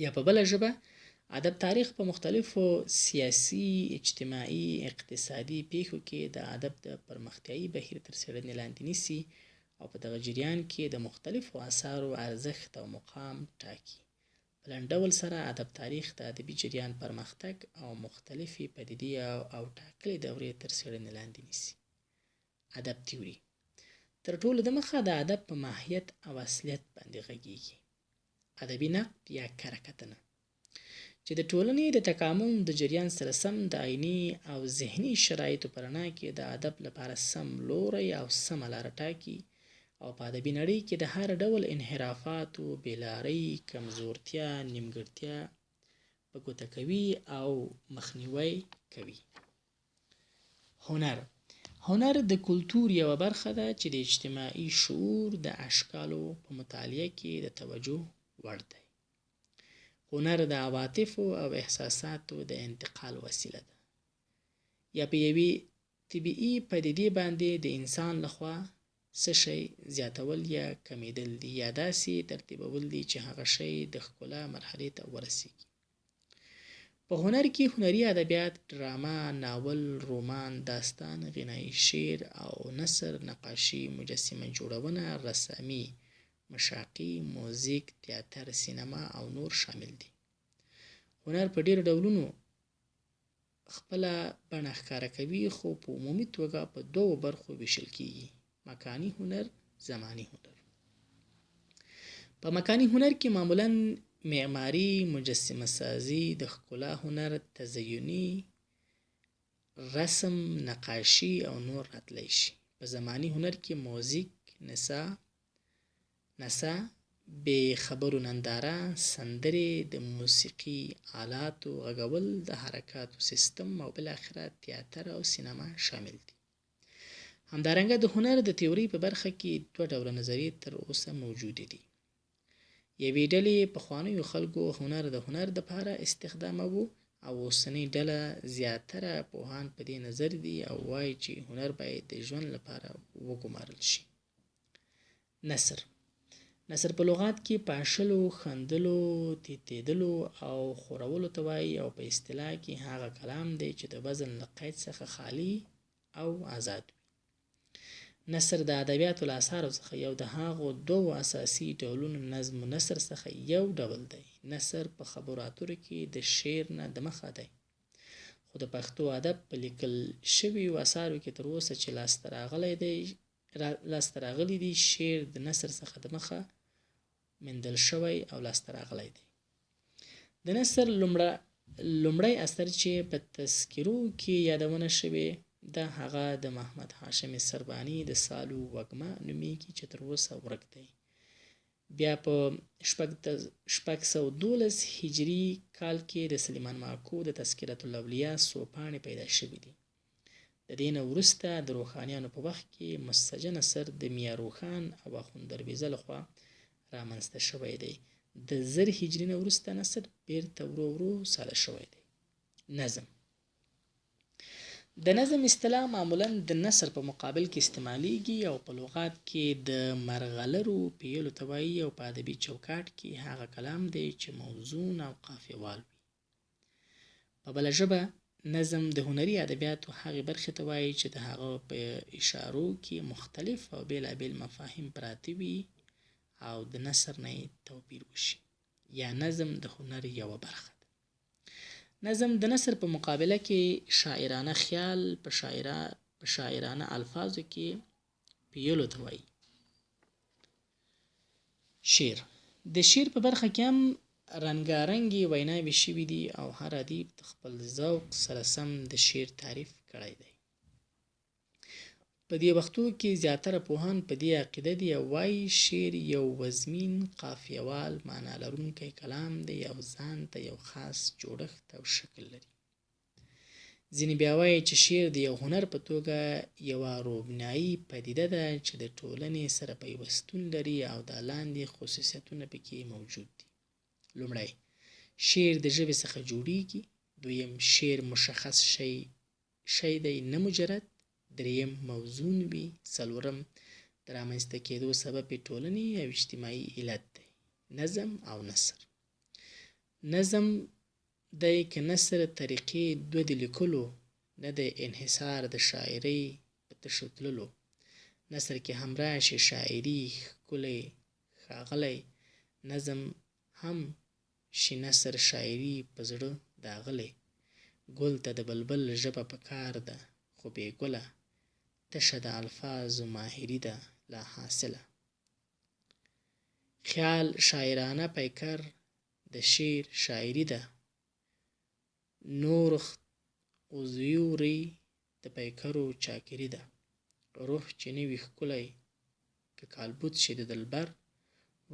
یا په بله ژبه ادب تاریخ په مختلفو سیاسي، اجتماعي، اقتصادي پیښو کې د ادب د پرمختیایي بهیر تر څېړنې لاندې نیسي او په دغه جریان کې د مختلفو آثارو ارزښت او مقام ټاکي. په لنډ ډول سره ادب تاریخ د ادبي جریان پرمختګ او مختلفې پدیدې او ټاکلې دورې تر څېړنې لاندې نیسي. ادب تیوري تر ټولو دمخه د ادب په ماهیت او اصلیت باندې غږیږي. ادبي نقد یا کره کتنه چې د ټولنې د تکامل د جریان سره سم د عیني او ذهني شرایطو په رڼا کې د ادب لپاره سم لوری او سمه لاره ټاکي او په ادبي نړۍ کې د هر ډول انحرافاتو، بېلارۍ، کمزورتیا، نیمګړتیا په ګوته کوي او مخنیوی کوي. هنر هنر د کلتور یوه برخه ده چې د اجتماعي شعور د اشکالو په مطالعه کې د توجه وړ دی. هنر د عواطفو او احساساتو د انتقال وسیله ده، یا په یوې طبیعي پدیدې باندې د انسان لخوا څه شی زیاتول یا کمیدل دي، یا داسې ترتیبول دي چې هغه شی د ښکلا مرحلې ته ورسیږي. په هنر کې هنري ادبیات، ډرامه، ناول، رومان، داستان، غنایي شعر او نثر، نقاشي، مجسمه جوړونه، رسامي، مشاقي، موزیک، تیاتر، سینما او نور شامل دي. هنر په ډېرو ډولونو خپله بڼه ښکاره کوي، خو په عمومي توګه په دوو برخو ویشل کیږي: مکاني هنر، زماني هنر. په مکاني هنر کې معمولا معماري، مجسمه سازي، د ښکلا هنر، تزیني رسم، نقاشي او نور راتلی شي. په زماني هنر کې موزیک، نڅا، بې خبرو ننداره، سندرې، د موسیقي آلاتو غږول، د حرکاتو سیستم او بالاخره تیاتر او سینما شامل دي. همدارنګه د هنر د تیورۍ په برخه کې دوه ډوله نظریې تر اوسه موجودې دي. یوې ډلې پخوانیو خلکو هنر د هنر دپاره استخداموه او اوسنۍ ډله زیاتره پوهان په دې نظر دي او وایي چې هنر باید د ژوند لپاره وګمارل شي. نثر نثر په لغات کې پاشلو، ښندلو، تیتېدلو او خورولو ته وایي او په اصطلاح کې هغه کلام دی چې د وزن له قید څخه خالي او آزاد وي. نثر د ادبیاتو له اثارو څخه یو د هغو دوو اساسي ډولونو نظم و نثر څخه یو ډول دی. نثر په خبرو اترو کې د شعر نه دمخه دی، خو د پښتو ادب په لیکل شویو اثارو کې تر اوسه چې لاسته راغلي دي، شعر د نثر څخه دمخه میندل شوی او لاسته راغلی دی. د نثر لومړی اثر چې په تذکرو کې یادونه شوې ده، هغه د محمد هاشم سرباني د سالو وږمه نومیږي چې تر اوسه ورک دی. بیا په 612 هجري کال کې د سلیمان ماکو د تذکرة الاولیا څو پاڼې پیدا شوې دي. د دې نه وروسته د روښانیانو په وخت کې مسجع نثر د میا روښان او اخوند درویزه لخوا رامنځته شوی دی. د 1000 هجري نه وروسته نثر بیرته ورو ورو ساده شوی دی. نظم د نظم اصطلاح معمولا د نثر په مقابل کې استعمالیږي او په لغات کې د مرغلرو پیلو ته وایي او په ادبي چوکاټ کې هغه کلام دی چې موزون او قافیهوال وي. په بله ژبه نظم د هنري ادبیاتو هغې برخې ته وایي چې د هغه په اشارو کې مختلف او بېلابېل مفاهیم پراته وي او د نثر نه یې توپیر وشي، یا نظم د هنر یوه برخه ده. نظم د نثر په مقابله کې شاعرانه خیال په شاعرانه الفاظو کې پیلو ته وایي. شعر د شعر په برخه کې هم رنګارنګې ویناوې شوې دي او هر ادیب د خپل ذوق سره سم د شعر تعریف کړی دی. په دې وختو کې زیاتره پوهان په دې عقیده دي او وایي شعر یو وزمین، قافیهوال، معنا لرونکی کلام دی او ځان ته یو خاص جوړښت او شکل لري. ځینې بیا وایي چې شعر د یو هنر په توګه یوه روبنایي پدیده ده چې د ټولنې سره پیوستون لري او دا لاندې خصوصیتونه پکې موجود دي. لومړی، شعر د ژبې څخه جوړیږي. دویم، شعر مشخص شی دی نه مجرد. دریم، موزون وي. څلورم، د رامنځته کېدو سبب یې ټولنې او اجتماعي علت دی. نظم او نثر. نظم دی که نثر طریقې دوه د لیکلو، نه دی انحصار د شاعرۍ په تشو تللو. نثر کې هم راشي شاعري ښکلی ښاغلی، نظم هم شي نثر شاعري په زړه داغلی. ګل ته د بلبل ژبه په کار ده خو بې ګله، تشه د الفاظو ماهري ده لا حاصله. خیال شاعرانه پیکر د شعر شاعري ده، نورخت اوزیوری د پیکرو چاکري ده. روح چې نه وي ښکلی که کالبوت شي د دلبر،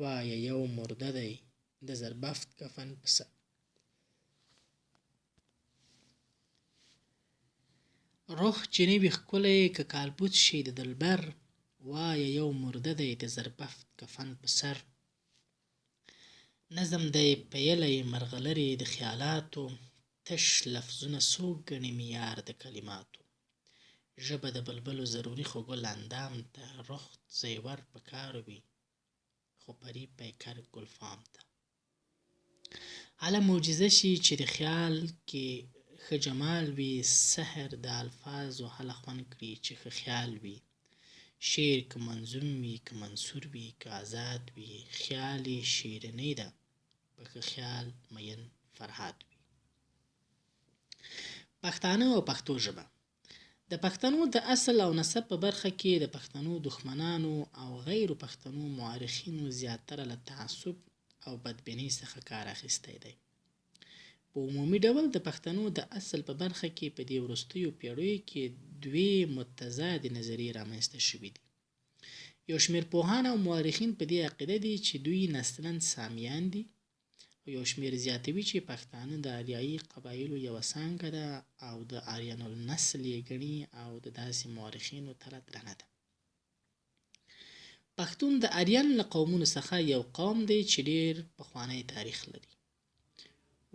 وایه یو مرده دی د زربفت کفن په سر. روح چې نه وي ښکلی که کالبوت شي د دلبر، وایه یو مرده دی د زربفت کفن په سر. نظم دی پیلی مرغلرې د خیالاتو، تش لفظونه څوک ګڼي معیار د کلماتو. ژبه د بلبلو ضروري خو ګل اندام ته، رخت زیور پکار وي خو پري پیکر ګلفام ته. هله معجزه شي چې د خیال کې ښه جمال وي، سحر د الفاظو هله خوند کړي چې ښه خیال وي. شعر که منظوم وي که منثور وي که ازاد وي، خیال یې شیرینۍ ده په ښه خیال مین فرهاد وي. پښتانه او پښتو ژبه. د پښتنو د اصل او نسب په برخه کې د پښتنو دښمنانو او غیرو پښتنو مؤرخینو زیاتره له تعصب او بدبینۍ څخه کار اخیستی دی. په عمومي ډول د پښتنو د اصل په برخه کې په دې وروستیو پیړیو کې دوې متضادې نظریې رامنځته شوې دي. یو شمېر پوهان او مؤرخین په دې عقیده دي چې دوی نسلاً سامیان دي، او یو شمېر زیاتوي چې پښتانه د آریایي قبایلو یوه څانګه ده او د آریان النسل یې ګڼي او د داسې مؤرخینو تله درنه ده. پښتون د آریان له قومونو څخه یو قوم دی چې ډېر پخوانی تاریخ لري.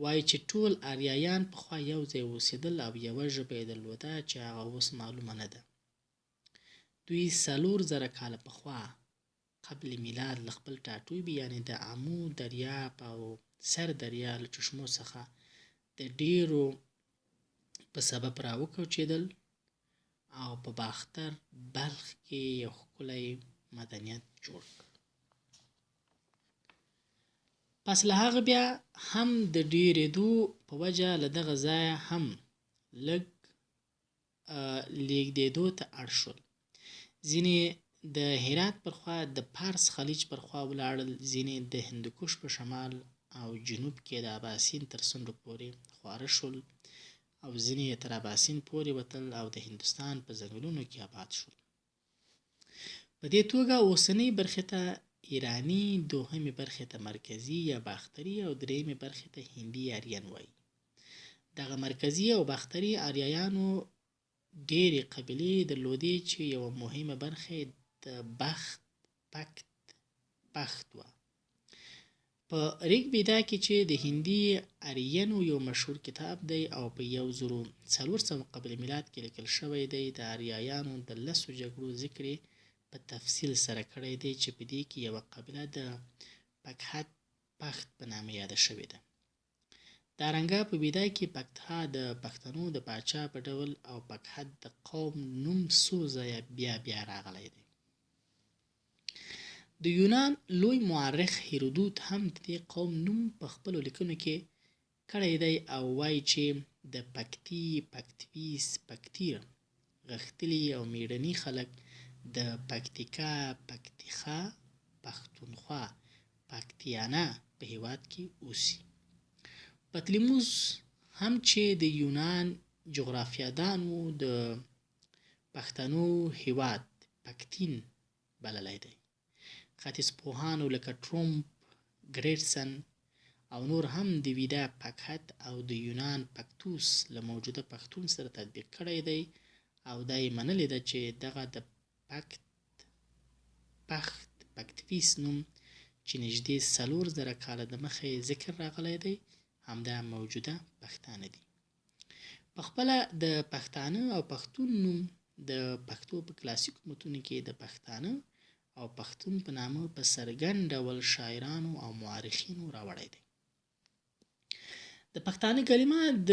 وایي چې ټول آریایان پخوا یو ځای اوسېدل او یوه ژبه یې درلوده چې هغه اوس معلومه نه ده. دوی 4000 کاله پخوا قبل میلاد له خپل ټاټوبي یعنې د امو دریاب او سر دریا له چشمو څخه د ډېرو په سبب راوکوچېدل او په باختر بلخ کې یو ښکلی مدنیت جوړ کړ. پس له هغه بیا هم د ډېرېدو په وجه له دغه ځایه هم لږ لېږدېدو ته اړ شول. ځینې د هرات پر خوا د پارس خلیج پر خوا ولاړل، ځینې د هندوکش په شمال او جنوب کې د اباسین تر څنډو پورې خواره شول او ځینې یې تر اباسین پورې وتل او د هندوستان په ځنګلونو کې آباد شول. په دې توګه اوسنۍ برخې ته ایراني، دوهمې برخې ته مرکزي یا باختري او درېیمې برخې ته هندي آریان وایي. دغه مرکزي او باختري آریایانو ډېرې قبیلې درلودې چې یوه مهمه برخه یې د بخت پکت پښت وه. په ریګ ویدا کې چې د هندي آرینو یو مشهور کتاب دی او په 1400 قبل میلاد کې لیکل شوی دی، د آریایانو د لسو جګړو ذکر یې په تفصیل سره کړی دی چې په دې کې یوه قبیله د پکهت پښت په نامه یاده شوې ده. دارنګه په ویدا کې پکتها د پښتنو د پاچا په ډول او پکهت د قوم نوم څو ځایه بیا بیا راغلی دی. د یونان لوی مؤرخ هیرودوت هم د دې قوم نوم په خپلو لیکنو کې کړی دی او وایي چې د پکتي، پکتویس، پکتیر غښتلي او میړني خلک د پکتیکا، پکتیخا، پښتونخوا، پکتیانا په هیواد کې اوسي. بطلیموس هم چې د یونان جغرافیادان وو د پښتنو هیواد پکتین بللی دی. ختیځ پوهانو لکه ټرومپ، ګریرسن او نور هم د ویدا پکهت او د یونان پکتوس له موجوده پښتون سره تطبیق کړی دی او دا یې منلې ده چې دغه د پکت پخت پکتویس نوم چې نږدې 4000 کاله د مخه یې ذکر راغلی دی همدا موجوده پښتانه دي. په خپله د پښتانه او پښتون نوم د پښتو په کلاسیکو متونو کې د پښتانه او پښتون په نامه په څرګند ډول شاعرانو او مؤرخینو راوړی دی. د پښتانه کلمه د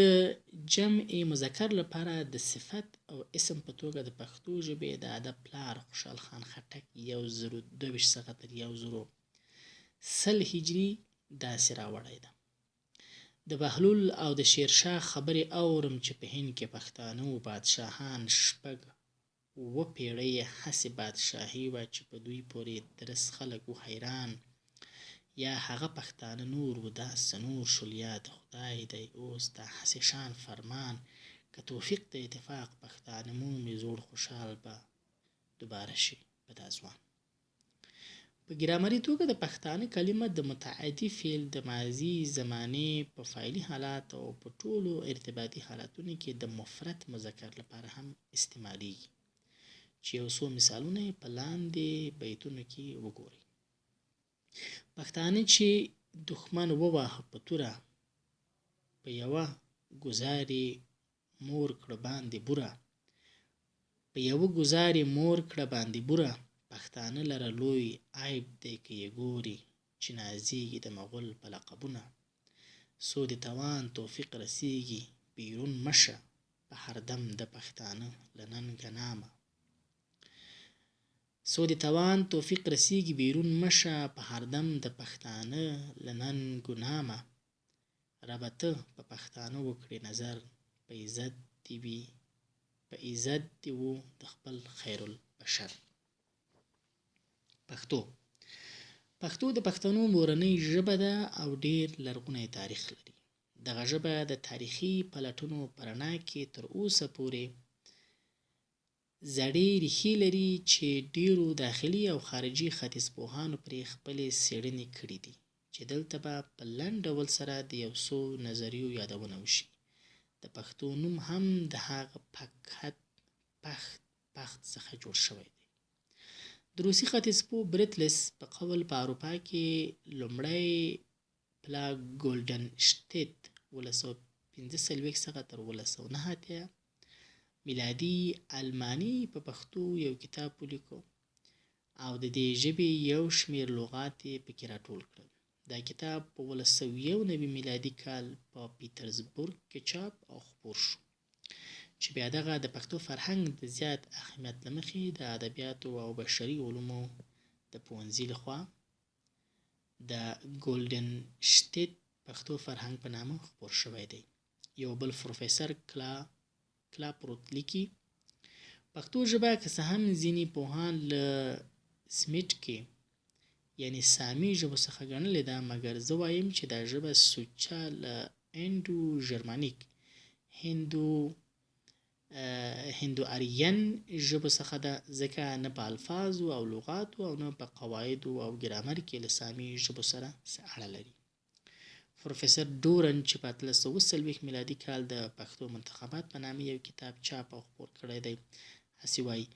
جمع مذکر لپاره د صفت او اسم په توګه د پښتو ژبې د ادب پلار خوشحال خان خټک 1022 څخه تر 1100 هجري داسې راوړی ده. د بهلول او د شیرشاه خبرې اورم چې په هند کې پښتانه وو بادشاهان، شپږ اووه پېړۍ یې هسې بادشاهي وه چې په دوی پورې درس خلک وو حیران، یا هغه پښتانه نور وو دا څه نور شول یا د خدای دی اوس دا هسې شان فرمان، که توفیق د اتفاق پښتانه مومي زوړ خوشحال به دوباره شي په دا ځوان. په ګرامري توګه د پښتانه کلمه د متعدي فعل د ماضي زمانې په فاعلي حالات او په ټولو ارتباطي حالاتونو کې د مفرد مذکر لپاره هم استعمالیږي چې یو څو مثالونه یې په لاندې بیتونو کې وګورئ. پښتانه چې دښمن وواهه په توره، په یوه ګوزار یې مور کړه باندې بوره، په یوه ګوزار یې مور کړه باندې بوره، پښتانه لره لوی عیب دی که یې ګوري، چې نازیږي د مغول په لقبونه، څو د توان توفیق رسیږي، بیرون مه شه په هر دم د پښتانه له ننګه نامه. څو د توان توفیق رسیږي، بیرون مه شه په هر دم د پښتانه له ننګو نامه. ربه ته په پښتانه وکړې نظر، په عزت دې وي په عزت دې وو د خپل خیرالبشر. پښتو پښتو د پښتنو مورنۍ ژبه ده او ډیر لرغونی تاریخ لري. دغه ژبه د تاریخي پلټنو په رڼا کې تر اوسه پورې زړې ریښې لري چې ډیرو داخلي او خارجي ختیځپوهانو پرې خپلې څېړنې کړې دي چې دلته به په لنډ ډول سره د یو څو نظریو یادونه وشي. د پښتو نوم هم د هغه پکهت، پخت، پخت څخه جوړ شوی دی. د روسي ختیځپوه برتلس په قول په اروپا کې لومړی پلا ګولډن شتیت 1745 څخه تر 1789 میلادي الماني په پښتو یو کتاب ولیکو او د دې ژبې یو شمېر لغات یې پکې راټول کړل. دا کتاب په 1791 میلادي کال په پیترزبورګ کې چاپ او خپور شو چې بیا دغه د پښتو فرهنګ د زیات اهمیت له مخې د ادبیاتو او بشري علومو د پوهنځي لخوا د ګولډن شتیت پښتو فرهنګ په نامه خپور شوی دی. یو بل پروفیسور کلاپروت لیکي، پښتو ژبه که څه هم ځینې پوهان له سمیټکې یعنی سامي ژبو څخه ګڼلې ده، مګر زه وایم چې دا ژبه سوچه له انډو ژرمانیک هندو ارین ژبو څخه ده، ځکه نه په الفاظو او لغاتو او نه په قواعدو او ګرامر کې له سامي ژبو سره څه اړه لري. پروفیسور ډورن چې په 1840 میلادي کال د پښتو منتخبات په نامه یو کتاب چاپ او خپور کړی دی، هسې وایي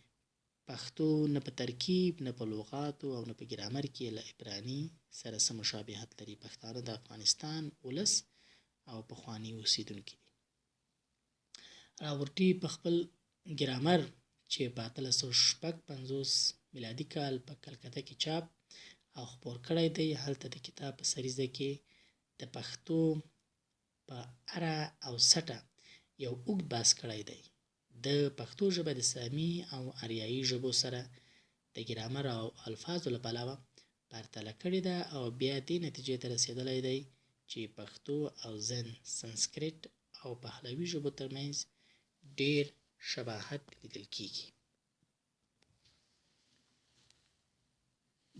پښتو نه په ترکیب، نه په لغاتو او نه په ګرامر کې له عبراني سره څه مشابهت لري. پښتانه د افغانستان ولس او پخواني اوسېدونکي دي. راورټي په خپل ګرامر چې په 1856 میلادي کال په کلکته کې چاپ او خپور کړی دی، هلته د کتاب په سریزه کې د پښتو په اره او سټه یو اوږد بحث کړی دی. د پښتو ژبه د سامي او اریایي ژبو سره د ګرامر او الفاظو له پلوه پرتله کړې ده او بیا دې نتیجې ته رسېدلی دی چې پښتو او زند، سنسکریت او پهلوي ژبو ترمنځ ډېر شباهت لیدل کیږي.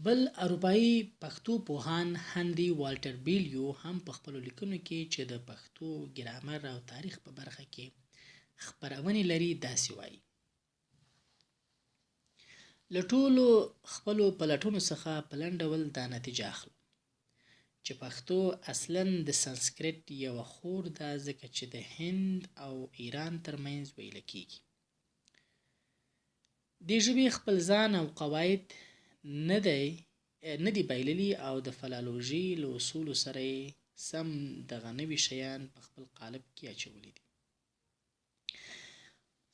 بل اروپایي پښتو پوهان هنري والټر بیلیو هم په خپلو لیکنو کې چې د پښتو ګرامر او تاریخ په برخه کې خپرونې لري داسې وایي: له ټولو خپلو پلټنو څخه په لنډ ډول دا نتیجه اخلم چې پښتو اصلاً د سنسکریت یوه خور ده، ځکه چې د هند او ایران ترمنځ ویله کیږي. دې ژبې خپل ځان او قواعد نه دي بایللي او د فلالوژي له اصولو سره یې سم دغه نوي شیان په خپل قالب کې اچولي دي.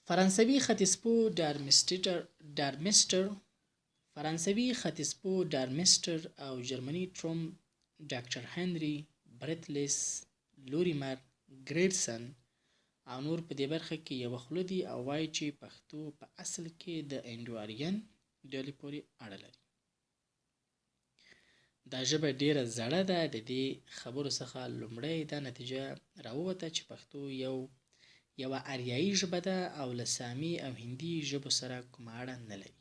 فرانسوي ختیځپوه ډارمسټر فرانسوي ختیځپوه ډارمسټر او جرمني ټروم ډاکټر هنري برتلیس لوریمر، ګریرسن او نور په دې برخه کې یوه خوله دي او وايي چې پښتو په اصل کې د انډو آرین ډلې پورې اړه لري. دا ژبه ډیره زړه ده. د دې خبرو څخه لومړی دا نتیجه راووته چې پښتو یوه آریایي ژبه ده او له سامي او هندي ژبو سره کومه اړه نه لري.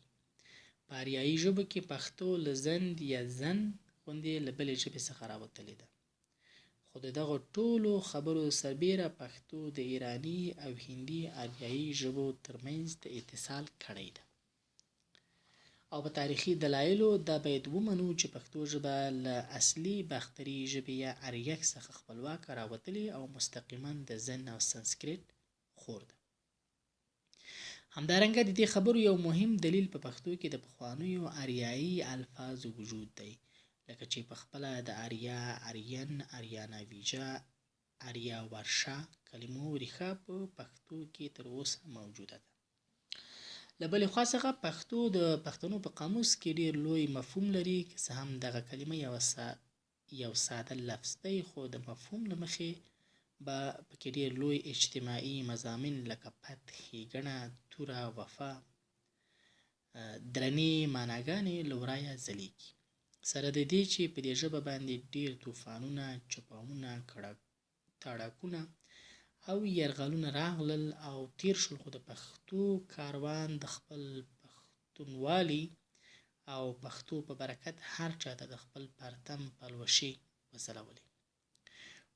په آریایي ژبو کې پښتو له زند یا زن غوندې له بلې ژبې څخه راوتلې ده. خو د دغو ټولو خبرو سربیره پښتو د ایراني او هندي آریایي ژبو ترمنځ د اتصال کړۍ ده. او په تاریخي دلایلو دا باید ومنو چې پښتو ژبه له اصلي باختري ژبې یا اریک څخه خپلواکه راوتلې او مستقیما د زن او سنسکریت خور ده. همدارنګه د دې خبرو یو مهم دلیل په پښتو کې د پخوانیو آریایي الفاظو وجود دی، لکه چې په خپله د آریا، آرین، آریانا ویجا، آریا ورشا کلمو ریښه په پښتو کې تر اوسه موجوده ده. له بلې خوا څخه پښتو د پښتنو په قاموس کې ډیر لوی مفهوم لري. که څه هم دغه کلمه یو ساده لفظ دی، خو د مفهوم له مخې به پکې ډیر لوی اجتماعي مضامین لکه پت، ښېګڼه، توره، وفا، درنې معناګانې له ورایه ځلیږي. سره د دې چې په دې ژبه باندې ډیر طوفانونه، چپاوونه، تړاکونه او یرغلونه راغلل او تیر شول، خو د پښتو کاروان د خپل پښتونوالي او پښتو په برکت هر چاته د خپل پرتم پلوشې وځلولې.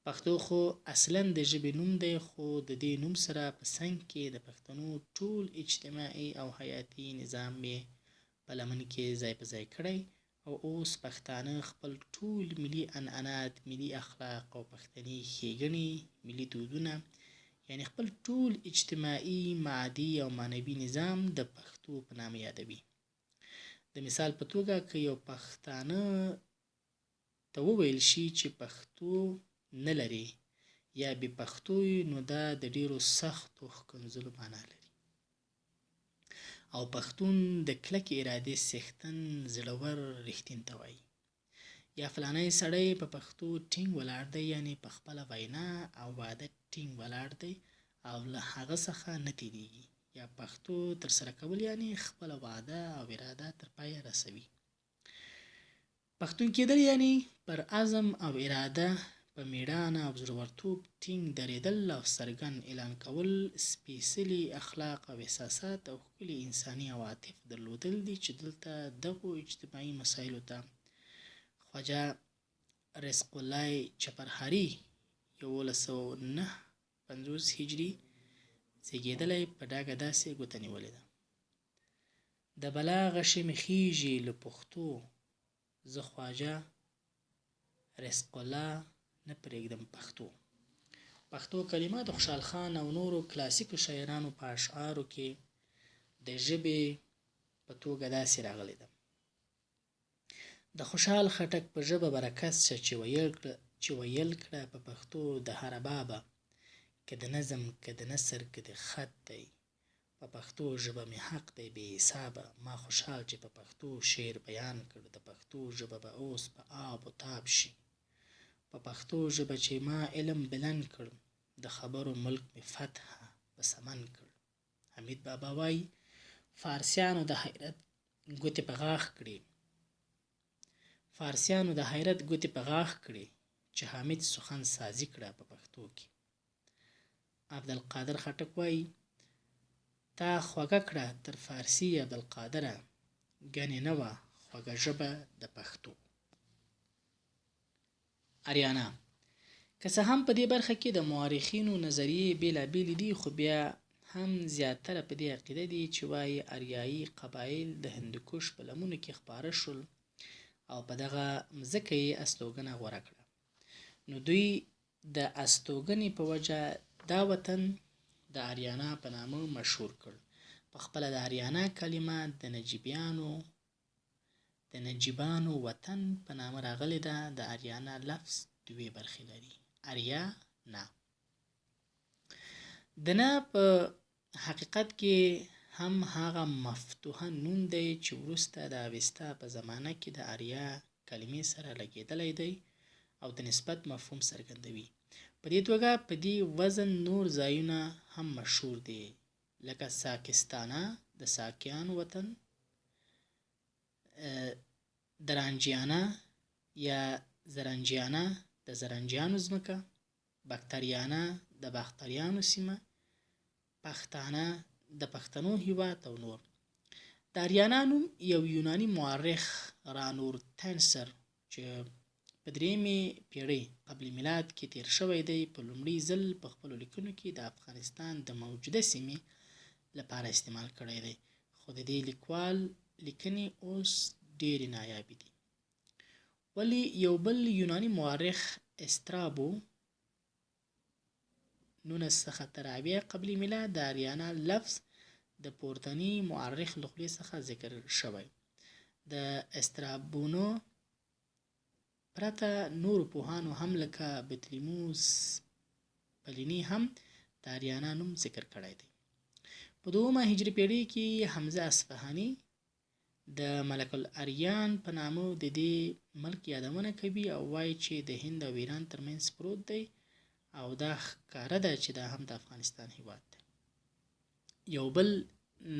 پښتو خو اصلا د ژبې نوم دی، خو د دې نوم سره په څنګ کې د پښتنو ټول اجتماعي او حیاتي نظام یې په لمن کې ځای په ځای کړی او اوس پښتانه خپل ټول ملي عنعنات، ملي اخلاق او پښتني ښېګڼې، ملي دودونه، یعنی خپل ټول اجتماعي، معادي او معنوي نظام د پښتو په نامه یادوي. د مثال په توګه که یو پښتانه ته وویل شي چې پښتو نه لري یا بې پښتو یې، نو دا د ډیرو سختو ښکنځلو معنا لري. او پښتون د کلکې ارادې څښتن، زړور، رښتین ته وایي. یا فلانی سړی په پښتو ټینګ ولاړ دی، یعنی په خپله وینا او وعده ټینګ ولاړ دی او له هغه څخه نه تیریږي. یا پښتو ترسره کول یعنی خپله وعده او اراده تر پایه رسوي. پښتون کېدل یعنی پر عزم او اراده په میړانه او زړورتوب ټینګ درېدل او څرګند اعلان کول، سپېڅلي اخلاق او احساسات او ښکلي انساني عواطف درلودل دي، چې دلته دغو اجتماعي مسایلو ته خواجه رزق الله چپرهاري 1159 هجري زیږېدلی په ډاګه داسې ګوته نیولې ده: د بلا غشي مې خیژي له پښتو، زه خواجه رزق الله نه پرېږدم پښتو. پښتو کلمه د خوشحال خان او نورو کلاسیکو شاعرانو په اشعارو کې د ژبې په توګه داسې راغلې ده: د خوشحال خټک په ژبه برکت شه چې ویل کړه په پښتو د هره بابه، که د نظم که د نثر که د خط دی، په پښتو ژبه مې حق دی بې حسابه. ما خوشحال چې په پښتو شعر بیان کړ، د پښتو ژبه به اوس په آب و تاب شي. په پښتو ژبه چې ما علم بلند کړ، د خبرو ملک مې فتح په سمن کړ. حمید بابا وایي: فارسیانو د حیرت ګوتې په غاښ کړې، فارسیانو د حیرت ګوتې په غاښ کړې، چې حامد سخن سازي کړه په پښتو کې. عبدالقادر خټک وایي: تا خوږه کړه تر فارسي عبدالقادره، ګنې نه وه خوږه ژبه د پښتو. آریانا که څه هم په دې برخه کې د مورخینو نظریې بېلابېلې دي، خو بیا هم زیاتره په دې عقیده دي چې وایي آریایي قبایل د هندوکش په لمنو کې خپاره شول او په دغه مځکه یې استوګنه غوره کړه، نو دوی د استوګنې په وجه دا وطن د آریانا په نامه مشهور کړ. په خپله د آریانا کلمه د نجیبانو وطن په نامه راغلې ده. د آریانا لفظ دوې برخې لري: آریا نا. د نه په حقیقت کې هم هغه مفتوحه نوم دی چې وروسته د اوستا په زمانه کې د آریا کلمې سره لګېدلی دی او د نسبت مفهوم څرګندوي. په دې توګه په دې وزن نور ځایونه هم مشهور دي، لکه ساکستانه د ساکیانو وطن، درانجیانه یا زرنجیانه د زرنجیانو ځمکه، بکتریانه د باختریانو سیمه، پښتانه د پښتنو هیواد او نور. د اریانا نوم یو یوناني مورخ رانور تنسر چې په درېیمې پیړۍ قبل میلاد کې تیر شوی دی، په لومړي ځل په خپلو لیکنو کې د افغانستان د موجوده سیمې لپاره استعمال کړی دی، خو د دې لیکوال لیکنې اوس ډېرې نایابې دي. ولې یو بل یوناني مورخ استرابو 19 څخه تر 70 قبل میلاد د اریانا لفظ د پورتني مورخ له خولې څخه ذکر شوی. د استرابونو پرته نورو پوهانو هم لکه بطلیموس پلیني هم د اریانا نوم ذکر کړی دی. په دومه هجري پیړۍ کې حمزه اصفهاني د ملک الاریان په نامه د دې ملک یادونه کوي او وایي چې د هند او ایران ترمنځ پروت دی او دا ښکاره ده چې دا هم د افغانستان هیواد دی. یو بل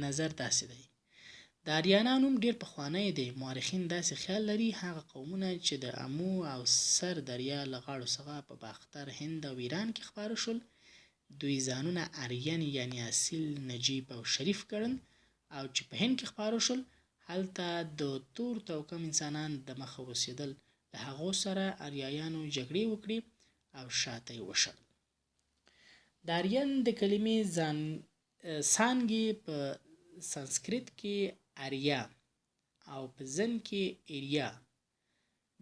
نظر داسې دی، د آریانا نوم ډیر پخوانی دی. مورخین داسې خیال لري هغه قومونه چې د امو او سر دریا له غاړو څخه په باختر، هند او ایران کې خپاره شول، دوی ځانونه آرین یعنی اصیل، نجیب او شریف ګڼل او چې په هند کې خپاره شول هلته د تور توکم انسانان د مخه اوسېدل، له هغو سره اریایانو جګړې وکړې او شاته یې وشړل. د آرین د کلمې څانګې په سانسکریت کې اریا او په زن کې ایریا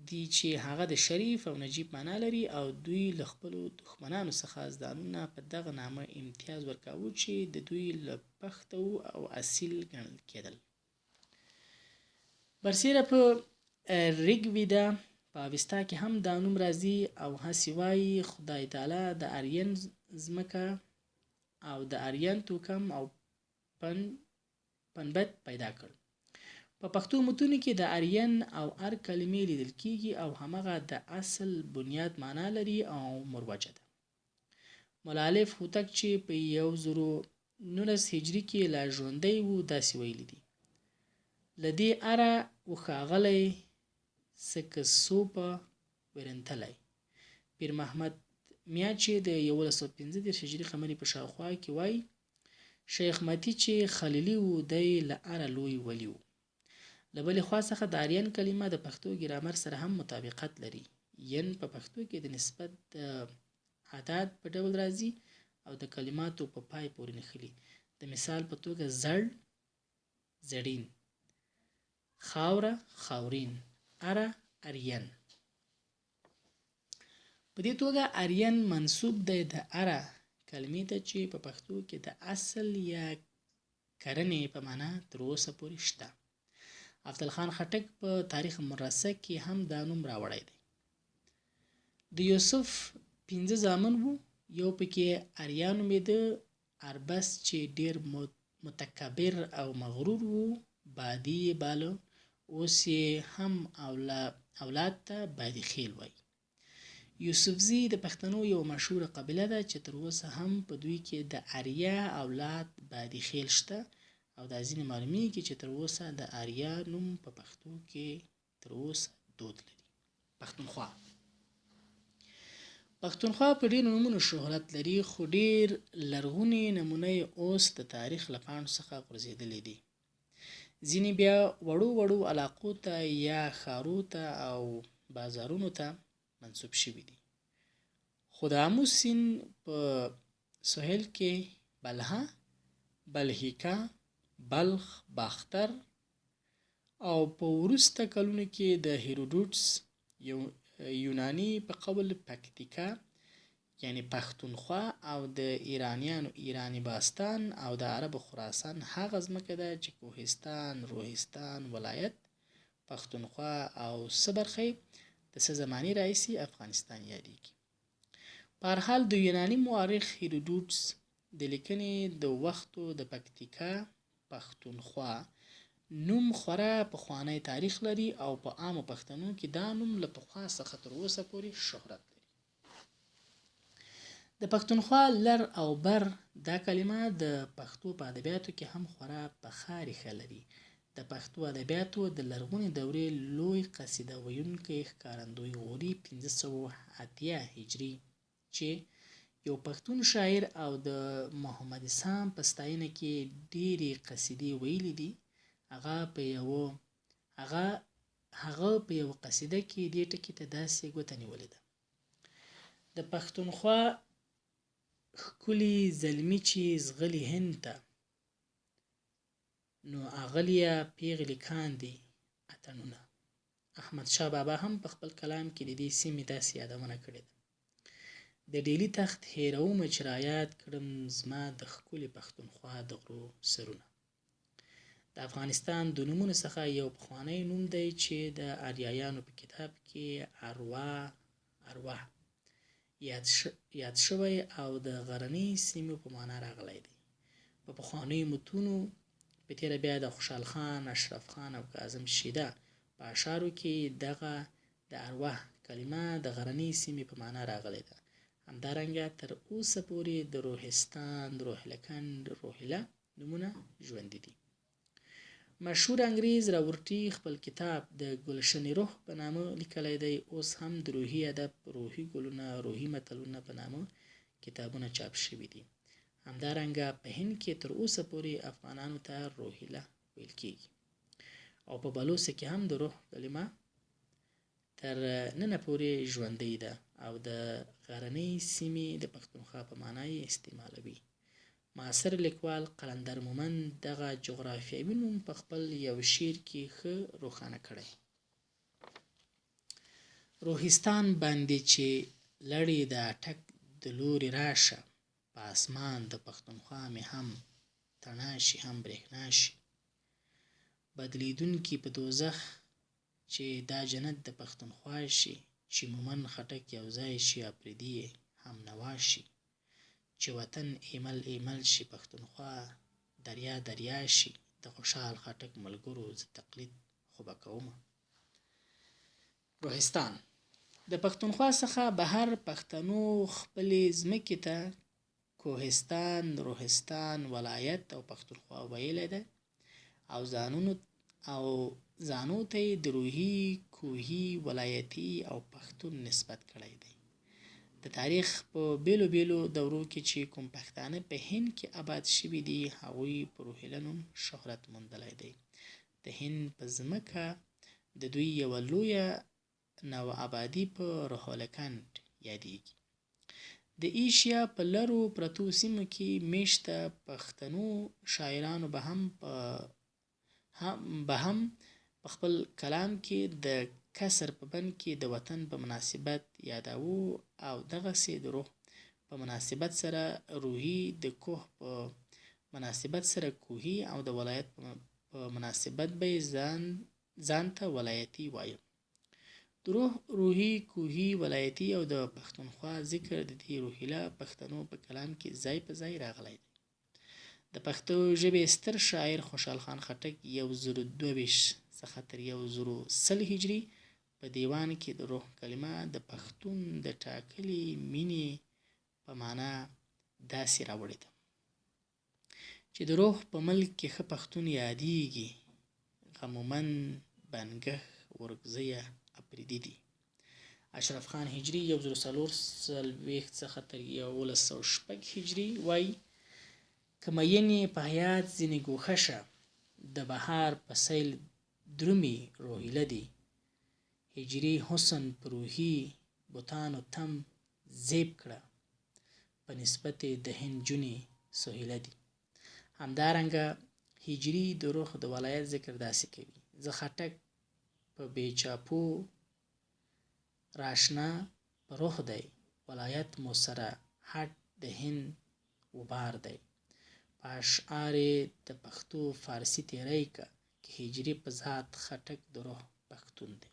دي چې هغه د شریف او نجیب معنا لري او دوی له خپلو دښمنانو څخه ځانونه په دغه نامه امتیاز ورکاوه چې د دوی له پښته وو او اصیل ګڼل کېدل. برسېره په ریګویدا په اوستا کې هم دا نوم راځي او هسې وایي خدای تعالی د آرین ځمکه او د آرین توکم او پنبت پیدا کړ. په پښتو متونو کې د آرین او ار کلمې لیدل کیږي او همغه د اصل بنیاد معنا لري او مروجه ده. ملا الف هوتک چې په 1019 هجري کې لا ژوندی و داسې ویلي دي: له دې اره و ښاغلی سکسوپه ورنتلی. پیر محمد میا چې د 1135 هجري قمري په شاوخوا کې وایي شیخ متي چې خلیلي و دی له اره لوی ولي و. له بلې خوا څخه د آرین کلمه د پښتو ګرامر سره هم مطابقت لري. ین په پښتو کې د نسبت د عداد په ډول راځي او د کلماتو په پای پورې نښلي. د مثال په توګه زړ، زړین، خاوره، خاورین، اره، ارین. په دې توګه ارین منسوب دی د اره کلمې ته چې په پښتو کې د اصل یا کرنې په معنا تر اوسه پورې شته. افضل خان خټک په تاریخ مرصع کې هم دا نوم راوړی دی. د یوسف 5 زامن وو، یو پکې اریا نومېده، اربس چې ډېر متکبر او مغرور و، بادي یې باله، اوس یې هم اولاد ته بادي خیل وایي. یوسفزي د پښتنو یوه مشهوره قبیله ده چې تر اوسه هم په دوی کې د اریا اولاد بادي خیل شته او دا ځینې معلومیږي چې تر اوسه د اریا نوم په پښتو کې تر اوسه دود لري. پښتونخوا. پښتونخوا په ډېرو نومونو شهرت لري، خو ډېر لرغوني نمونه یې اوس د تاریخ له پاڼو څخه غورځېدلي دي. ځینې بیا وړو وړو علاقو ته یا ښارو ته او بازارونو ته منسوب شوي دي. خو د آمو سیند په سهیل کې بلها، بلهیکا، بلخ، باختر او په وروسته کلونو کې د هیروډوټس یوناني په قول پکتیکا یعنی پښتونخوا او د ایرانیانو ایرانی باستان او د عربو خراسان هغه ځمکه ده چې کوهستان، روهستان ولایت، پښتونخوا او څه برخه یې د څه زمانې راهیسې افغانستان یادېږي. په هر حال د یوناني مورخ هیروډوټس د لیکنې د وختو د پکتیکا پښتونخوا نوم خورا پخوانی تاریخ لري او په عامو پښتنو کې دا نوم له پخوا څخه تر اوسه پورې شهرت لري. د پښتونخوا لر او بر دا کلمه د پښتو په ادبیاتو کې هم خورا پخه ریښه لري. د پښتو ادبیاتو د لرغونې دورې لوی قصیده ویونکی ښکارندوی غوري 580 هجري چې یو پښتون شاعر او د محمد اسام په ستاینه کې ډېرې قصیدې ویلي دي، هغه په یوه هغه هغه په یوه قصیده کې دې ټکي ته داسې ګوته نیولې ده. د پښتونخوا ښکلي زلمي چې ځغلي هند ته، نو اغلیه پیغلې کاندي اتڼونه. احمد شاه بابا هم په خپل کلام کې د دې سیمې داسې یادونه کړې ده. د ډیلي تخت هېرومه چې رایاد کړم زما د ښکلې پښتونخوا د غرو سرونه. د افغانستان د نومونو څخه یو پخوانی نوم دی چې د آریایانو په کتاب کې اروا اروا یاد شوی او د غرنۍ سیمې په معنا راغلی دی. په پخوانیو متونو، په تېره بیا د خوشحال خان، اشرف خان او کاظم شیدا په اشعارو کې دغه د ارواح کلمه د غرنۍ سیمې په معنا راغلې ده. همدارنګه تر اوسه پورې د روهستان، روهیلکنډ، روهیله نومونه ژوندي دي. مشهور انګریز راورټي خپل کتاب د ګلشن روح په نامه لیکلی دی. اوس هم د روحي ادب، روحي ګلونه، روحي متلونه په نامه کتابونه چاپ شوي دي. همدارنګه په هند کې تر اوسه پورې افغانانو ته روهیله ویل کیږي او په بلوڅ کې هم د روح کلمه تر ننه پورې ژوندۍ ده او د غرنۍ سیمې د پښتونخوا په معنا یې استعمالوي. معاصر لیکوال قلندر مومند دغه جغرافیوي نوم په خپل یو شعر کې ښه روښانه کړی. روهستان باندې چې لړې د اټک د لوري راشه، په اسمان د پښتونخوا مې هم تڼا شي هم برېښنا شي. بدلېدونکي په دوزخ چې دا جنت د پښتونخوا شي، چې مومند خټک یو ځای شي اپریدي یې هم نوا شي. چې وطن ایمل ایمل شي پښتونخوا دریا دریا شي، د خوشحال خټک ملګرو زه تقلید خو به کومه. روهستان د پښتونخوا څخه بهر پښتنو خپلې ځمکې ته کوهستان، روهستان، ولایت او پښتونخوا ویلی ده او ځانونو او ځانو ته یې د روهي، کوهي، ولایتي او پښتون نسبت کړی دی. د تاریخ په بېلو بېلو دورو کې چې کوم پښتانه په هند کې آباد شوي دي، هغوی په روهیله نوم شهرت موندلی دی. د هند په ځمکه د دوی یوه لویه نوآبادي په روهلکنډ یادیږي. د ایشیا په لرو پرتو سیمو کې میشته پښتنو شاعرانو به هم په خپل کلام کې د کسر په بند کې د وطن په مناسبت یاداوه او دغسې د روح په مناسبت سره روهي، د کوه په مناسبت سره کوهي او د ولایت په مناسبت به یې ځان ته ولایتي وایه. د روح، روهي، کوهي، ولایتي او د پښتونخوا ذکر د دې روهیله پښتنو په کلام کې ځای په ځای راغلی دی. د پښتو ژبې ستر شاعر خوشحال خان خټک 1022 څخه تر 1100 هجري په دیوان کې د روح کلمه د پښتون د ټاکلې مینې په معنا داسې راوړې ده چې د روح په ملک کې ښه پښتون یادیږي، غمومن، بنګښ، ورکزیه، اپریدي دي. اشرف خان هجري 1044 څخه تر 1106 هجري وایي: که میین یې په حیات ځینې ګوښه شه، د بهار په سیل درومي روهیله دي. هجري حسن په روهي بتانو تم زیب کړه، په نسبت یې د هند جونې سهیله دي. همدارنګه هجري د روح د ولایت ذکر داسې کوي: زه خټک په بې چاپو راشنه په روح دی، ولایت مو سره هډ د هند وبار دی. په اشعار د پښتو فارسي تیری که، که هجري په ذات خټک د روح پښتون دی.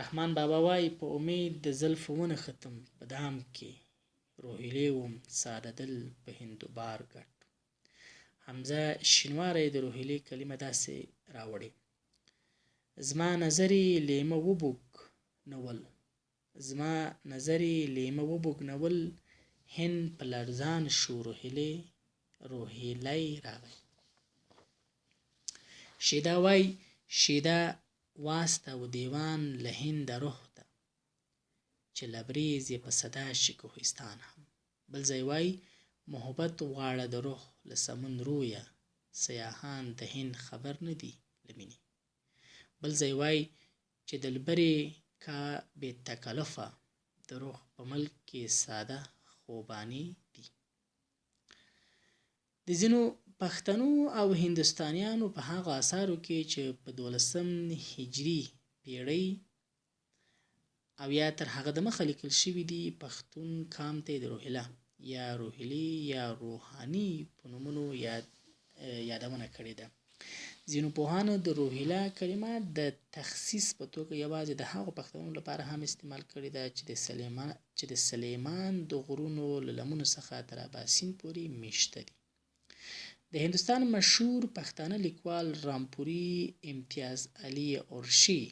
رحمان بابا وایي: په امید د زلفو ونښتم په دام کې، روهیلې وم ساده دل په هندوبار ګډ. حمزه شینواری د روهیلې کلمه داسې راوړې: زما نظر یې لیمه وبوږنول، زما نظر یې لیمه وبوږنول، هند په لړزان شو روهیلې روهیلی راغی. شیدا وای شیدا واسته و دیوان له هنده روح ته چې لبریز یې په صدا شي کوهستان هم. بل ځای وای محبت غواړه د روح له سمون رویه سیاحان د هند خبر نه دي له مینې. بل ځای وای چې دلبرې کا بې تکلفه د روح په ملک کې ساده خوبانې دي. د ځینو پښتنو او هندوستانیانو په هغو آثارو کې چې په دولسم هجري پیړۍ او یا تر هغه د مخه لیکل شوي دي، پښتون کام ته د روهیله یا روهیلي یا روحاني په نومونو یاد یادونه کړې ده. ځینو پوهانو د روهیله کلمه د تخصیص په توګه یوازې د هغو پښتنو لپاره هم استعمال کړې ده چې د سلیمان چې د سلیمان د غرونو له لمنو څخه تر اباسین پورې میشته دي. د هندوستان مشهور پښتانه لیکوال رامپوري امتیاز علي اورشي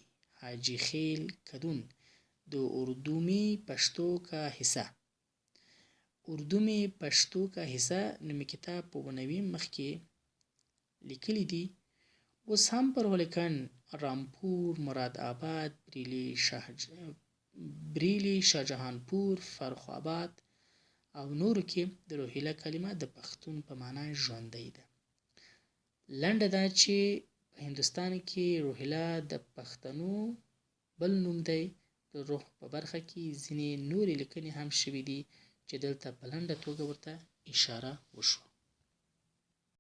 حاجي خیل کدون د اردو می پښتو کا حصه اردو می پښتو کا حصه نومي کتاب په 97 مخ کې لیکلي دي، اوس هم پر هولکنډ، رامپور، مراد آباد، بریلي، شاه بریلي، شاهجهانپور، فرخ آباد او نورو کې د روهیله کلمه د پښتون په معنا ژوندۍ ده. لنډه دا چې په هندوستان کې روهیله د پښتنو بل نوم دی. د روح په برخه کې ځینې نورې لیکنې هم شوې دي چې دلته په لنډه توګه ورته اشاره وشوه.